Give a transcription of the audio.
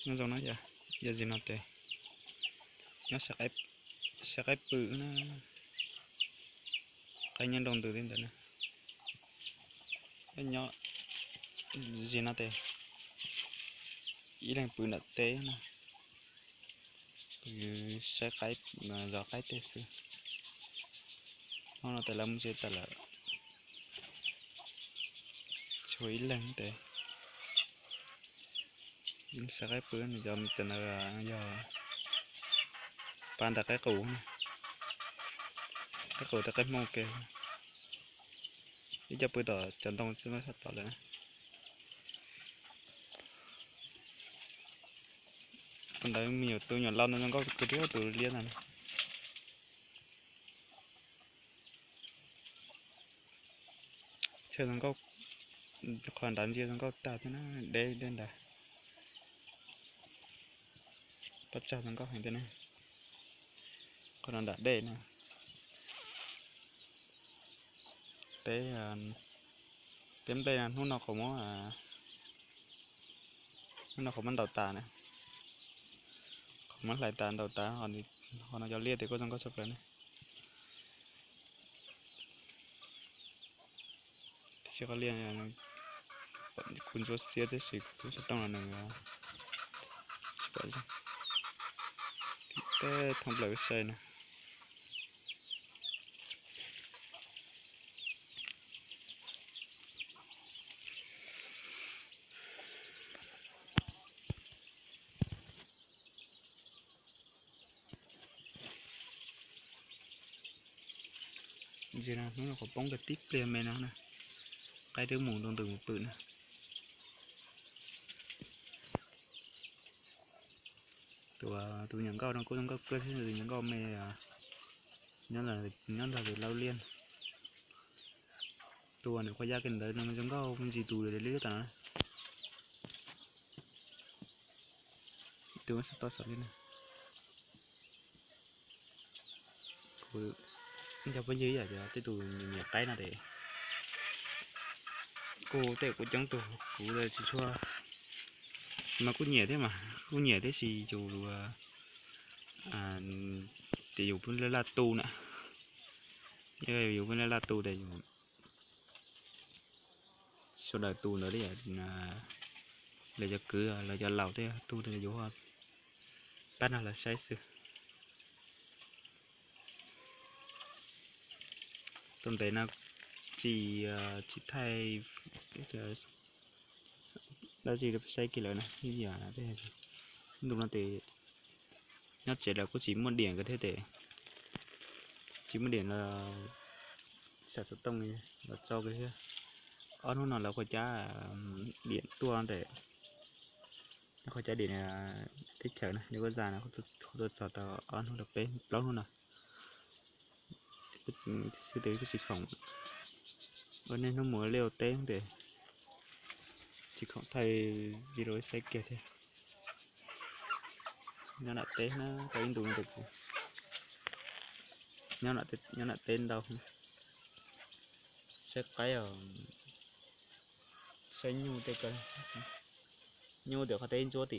Nyob zoo na, yog zim no tes nyob saib qaib pw na, qaib nyob nroo ntws li ntawd na. Nyob zim no tes ib leeg pw nram teb na, pw saib qaib, zov qaib tej xwb. Hnub no tes lawv mus tsev tas lawm, tshuav ib leeg tes saib qaib pw. Cov ntawd yog pab ntawm qaib qus, qaib qus tej qaib Hmoob ke. Ib co pw tom cov ntoo sab tod lawm. Tus ntawd me nyuam, tus nyuam laus ntawd zoo nkauj kawg thiab tus liab ntawd. Chaw zoo nkauj, qhov nrad ntsia zoo nkauj tag thiab na, deb deb ntawd. Pob tsag zoo nkauj heev thiab na. Qhov no nram dej na. Teb, teb nplej no hnub no qhov muab, hnub no qhov muab ntaus tas na, qhov muab hlais tas ntaus tas. Qhov no cov liab tes kuj zoo nkauj tshaj plaws ne. Tab sis qhov liab kuv ntsuab xiab tab sis kuv twb xov tooj los nws tsis pom zoo. Tib teg thoob plaws wb saib na. Ntsia no hnub no qhov poob kiag tib pliag me no na, qaib twb mus nroo ntws mus pw na. Tus, tus nyuam nkauj no kuj zoo nkauj kawg thiab, tus nyuam nkauj me nyob nrog tus laub liab. Tus nws quas yaj kiag ntawd nws zoo nkauj ntsis tus liab tom no. Tus xav tau xav li na. Kuv cov phooj ywg ib yam cov tej tus nyiam qaib no tes kuj tej kuv coob tug kuv tsis tshua, mas kuj nyiam thiab mas kuj nyiam tab sis yus, ces yus pheej laj laj tu na, yus pheej laj laj tu tes yus sawv daws tu ntawd li, lawv cov kwv lawv cov laus tej tu tes yus pab nrog lawv saib xwb. Tus ntev no tsis, tsis thaij dab tsi saib kiag lawm na, ib yam ntu no tes nyob tsev lawv kuj tsis muaj diam kiag thiab tes, tsis muaj diam los sam xov tooj los tso kiag thiab. Ob hnub no lawv quas cab diam tuaj tes, lawv quas cab diam teb chaws na, li kuj zaj no kuj tuaj txog tau ob hnub rau peb plaub hnub no. Xwb tes kuj tsis khoom ua niaj hnub mus ua liaj ua teb tes tsis khoom thaij video saib kiag thiab. Nyob nram teb na, tau ib ntus no tes kuv nyob nram teb ntau, saib qaib os, saib nyuj tej ko. Nyuj tes qhov teb ntsuab tim